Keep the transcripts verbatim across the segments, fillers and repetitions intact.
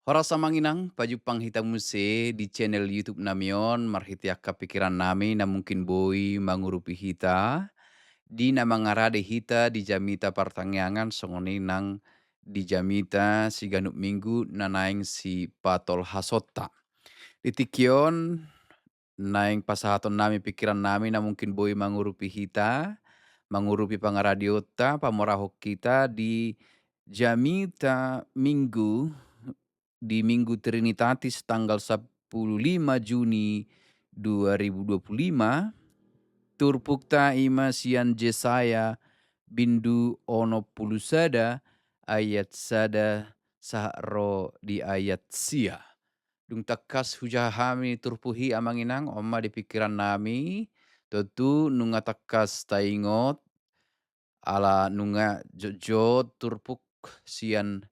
Horas amang inang, pajumpang hita muse di channel YouTube nami on, marhite angka pikiran nami na mungkin boi mangurupi hita, di na mangarade hita di jamita partangiangan songon i nang di jamita siganup minggu na naeng sipatolhasonta. Di tingki on naeng pasahaton nami pikiran nami na mungkin boi mangurupi hita, mangurupi pangaradeonta, pamorahon hita di jamita minggu, di Minggu Trinitatis tanggal sampulu lima Juni dua ribu dua puluh lima, turpukta ima sian Jesaya bindu onom pulu sada ayat sada sahat ro di ayat sia. Dung tangkas hujaha hami turpuk i amang inang, on ma di pikiran nami, tontu nunga tangkas taingot, ala nunga jotjot turpuk sian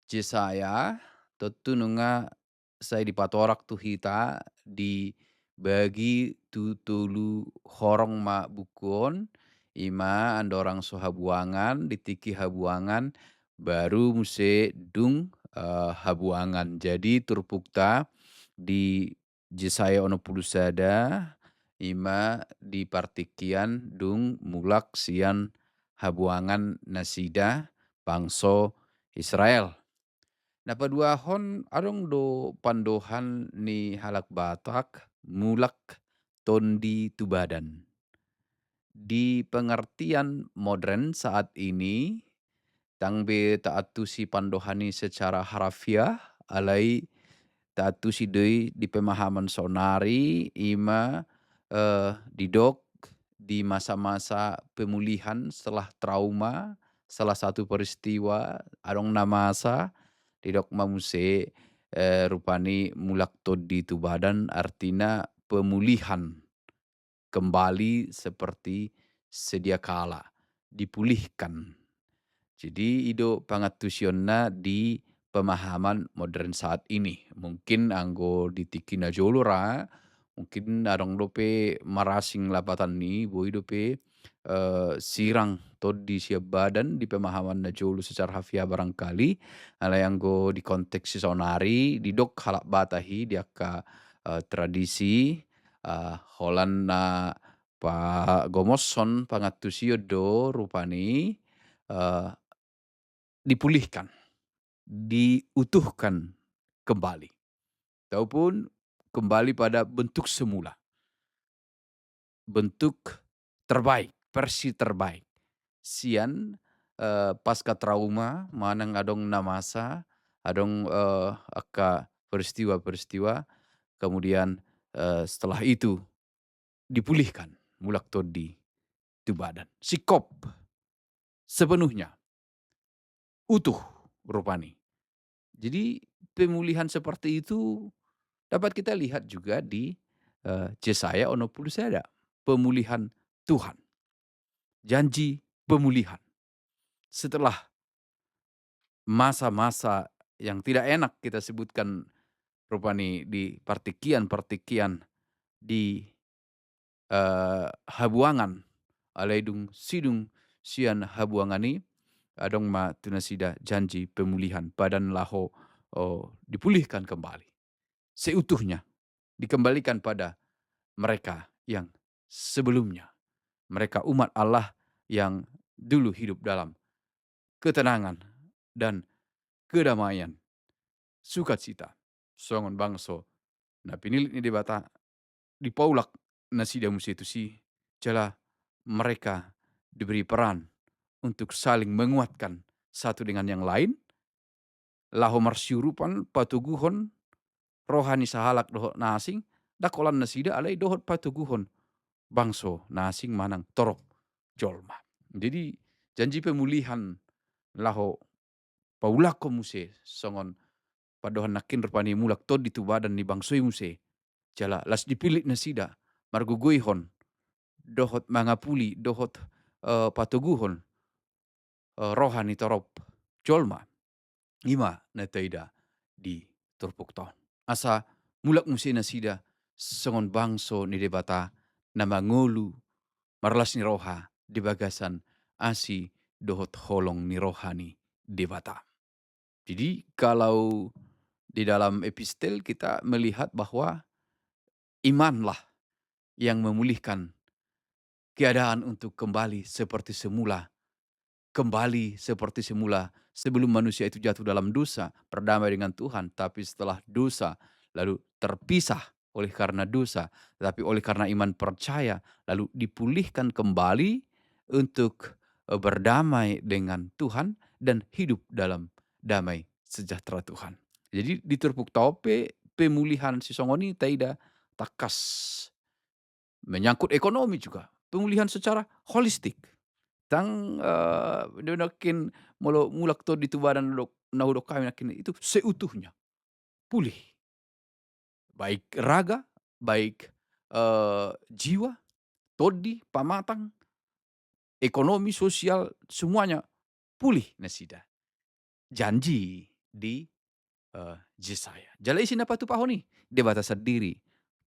Jesaya, tontu nunga sai dipatorang tu hita, dibagi tu tolu horong ma buku on, ima andorang so habuangan, di tingki habuangan, baru muse dung, eh, habuangan. Jadi turpukta di Jesaya onom pulu sada, ima di partingkian dung mulak sian habuangan nasida bangso Israel. Na paduahon, adong do pandohan ni halak Batak mulak tondi tu badan. Di pengertian modern saat ini, ndang be taantusi pandohan i secara harafiah, alai taantusi do i di pemahaman saonari, ima, eh, didok di masa-masa pemulihan setelah trauma, salah satu peristiwa, adong na masa, didok ma muse, eh, rupani mulak tondi tu badan, artina pemulihan kembali seperti sedia kala, dipulihkan. Jadi, i do pangantusionna di pemahaman modern saat ini. Mungkin anggo di tingki na jolo ra, mungkin adong dope marasing lapatan i, boi dope, eh, sirang tondi sian badan di pemahaman na jolo secara harfiah barangkali, alai anggo di konteks saonari, didok halak Batak i di angka, eh, tradisi, eh, holan na pagomoshon pangantusion do rupani, eh, dipulihkan, diutuhkan kembali. Ataupun kembali pada bentuk semula. Bentuk terbaik, versi terbaik. Sian, eh, pasca trauma, manang adong na masa, adong, eh, angka peristiwa-peristiwa, kemudian, eh, setelah itu dipulihkan, mulak tondi tu badan. Singkop sepenuhnya. Utuh rupani. Jadi pemulihan seperti itu dapat kita lihat juga di, eh, Jesaya onom pulu sada. Pemulihan Tuhan. Janji pemulihan. Setelah masa-masa yang tidak enak kita sebutkan rupani di partingkian-partingkian di, eh, habuangan, alai dung sidung sian habuangan i, adong ma tu nasida janji pemulihan, badan laho, oh, dipulihkan kembali seutuhnya, dikembalikan pada mereka yang sebelumnya. Mereka umat Allah yang dulu hidup dalam ketenangan dan kedamaian, sukacita. Songon bangso na pinillit ni Debata, dipaulak nasida muse tusi, jala mereka diberi peran untuk saling menguatkan satu dengan yang lain, laho marsiurupan patoguhon roha ni sahalak dohot na asing, ndang holan nasida alai dohot patoguhon bangso na asing manang torop jolma. Jadi janji pemulihan laho paulakhon muse songon pandohan nangkin rupani mulak tondi tu badan ni bangso i muse. Jala las dipillit nasida margogoihon dohot mangapuli dohot, eh, patoguhon, eh, roha ni torop jolma. Ima na taida di turpukta on. Asa mulak muse nasida songon bangso ni Debata na mangolu marlas ni roha di bagasan asi dohot holong ni roha ni Debata. Jadi kalau Di dalam epistel kita melihat bahwa imanlah yang memulihkan keadaan untuk kembali seperti semula, kembali seperti semula sebelum manusia itu jatuh dalam dosa, berdamai dengan Tuhan, tapi setelah dosa, lalu terpisah oleh karena dosa, tetapi oleh karena iman percaya, lalu dipulihkan kembali untuk, eh, berdamai dengan Tuhan dan hidup dalam damai sejahtera Tuhan. Jadi di turpukta on pe pemulihan sisongon i taida tangkas menyangkut ekonomi juga. Pemulihan secara holistik. Ndang, eh, dia nangkin molo mulak tondi tu badan dok-, na hudok hami nangkin itu seutuhnya. Pulih. Baik raga, baik, eh, jiwa, tondi, pamatang, ekonomi, sosial, semuanya pulih nasida. Janji di, eh, Jesaya. Jala ise na patupahon i? Debata sandiri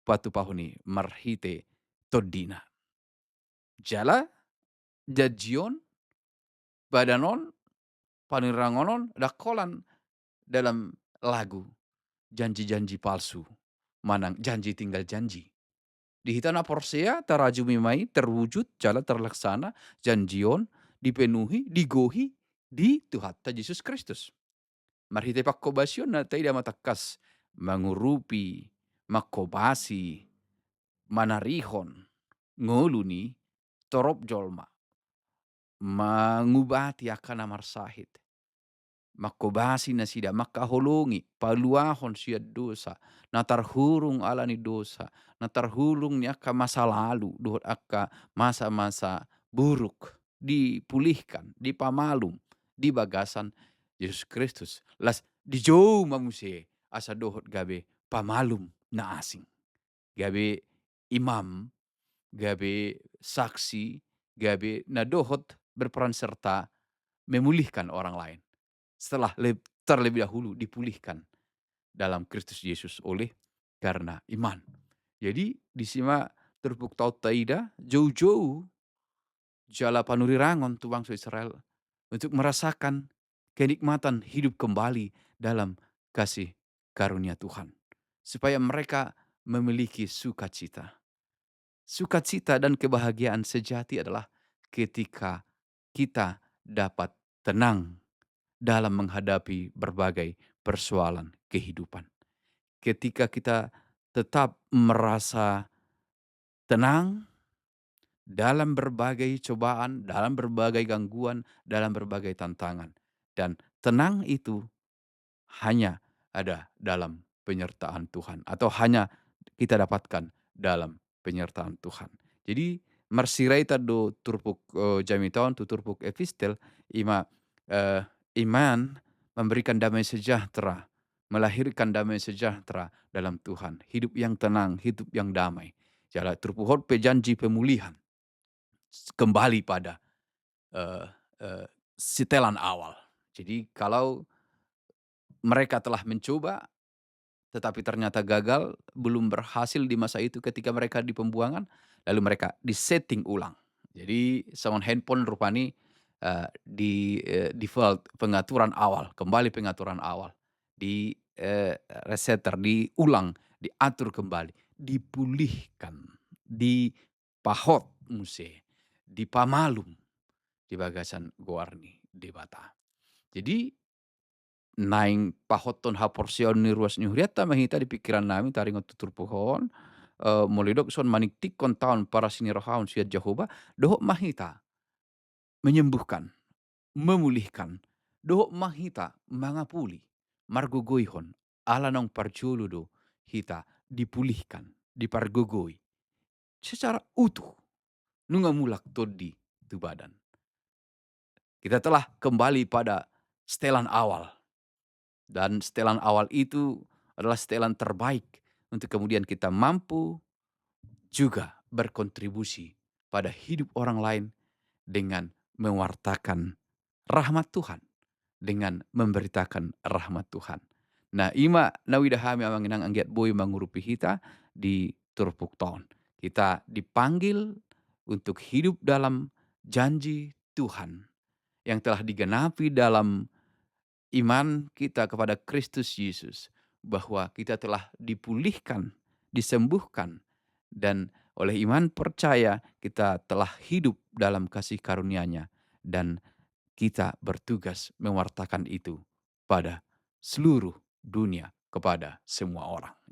patupahon i marhite tondina. Jala janji on, badan on, panurirang on, ndang holan dalam lagu janji-janji palsu, manang janji tinggal janji. Di hita na porsea, tarajumi ma i, terwujud, jala terlaksana, janji on dipenuhi, digohi di Tuhanta Jesus Kristus. Marhite panghobasion na taida ma tangkas mangurupi, manghobasi, manarihon ngolu ni torop jolma, mangubati angka na marsahit, manghobasi nasida, mangkaholongi, paluahon sian dosa, na tarhurung ala ni dosa, na tarhurung ni angka masa lalu dohot angka masa-masa buruk, dipulihkan, dipamalum di bagasan Jesus Kristus. Laos dijou ma muse asa dohot gabe pamalum na asing, gabe imam, gabe saksi, gabe na dohot berperan serta memulihkan orang lain setelah le-, terlebih dahulu dipulihkan dalam Kristus Yesus oleh karena iman. Jadi disi ma turpukta on taida, joujou jala panurirangon tu bangso Israel untuk merasakan kenikmatan hidup kembali dalam kasih karunia Tuhan, supaya mereka memiliki sukacita. Sukacita dan kebahagiaan sejati adalah ketika kita dapat tenang dalam menghadapi berbagai persoalan kehidupan. Ketika kita tetap merasa tenang dalam berbagai cobaan, dalam berbagai gangguan, dalam berbagai tantangan. Dan tenang itu hanya ada dalam penyertaan Tuhan, atau hanya kita dapatkan dalam penyertaan Tuhan. Jadi, marsirai tando turpuk, eh, jamita on tu turpuk epistel, ima, eh, iman memberikan damai sejahtera, melahirkan damai sejahtera dalam Tuhan. Hidup yang tenang, hidup yang damai. Jala turpuk on pe janji pemulihan. Kembali pada, eh, eh, setelan awal. Jadi, kalau mereka telah mencoba, tetapi ternyata gagal, belum berhasil di masa itu ketika mereka di pembuangan, lalu mereka disetting ulang. Jadi, songon handphone rupani, eh, di, eh, default, pengaturan awal, kembali pengaturan awal. Di, eh, resetter, diulang, diatur kembali, dipulihkan, dipahot muse, dipamalum di bagasan goar ni Debata. Jadi, naeng pahothon haporseaon ni ruas ni hurianta ma hita di pingkiran nami taringot tu turpuk on, eh, molo didok songon maningtinghon taon parasi ni rohaon sian Jahowa, dohot ma hita menyembuhkan, memulihkan, dohot ma hita mangapuli, margogoihon, ala naung parjolo do hita dipulihkan, dipargogoi secara utuh, nunga mulak tondi tu badan. Kita telah kembali pada setelan awal. Dan setelan awal itu adalah setelan terbaik untuk kemudian kita mampu juga berkontribusi pada hidup orang lain dengan mewartakan rahmat Tuhan, dengan memberitakan rahmat Tuhan. Nah, ima na huida hami amang inang anggiat boi mangurupi hita di turpukta on. Kita dipanggil untuk hidup dalam janji Tuhan yang telah digenapi dalam iman kita kepada Kristus Yesus, bahwa kita telah dipulihkan, disembuhkan, dan oleh iman percaya kita telah hidup dalam kasih karunia-Nya, dan kita bertugas mewartakan itu pada seluruh dunia, kepada semua orang.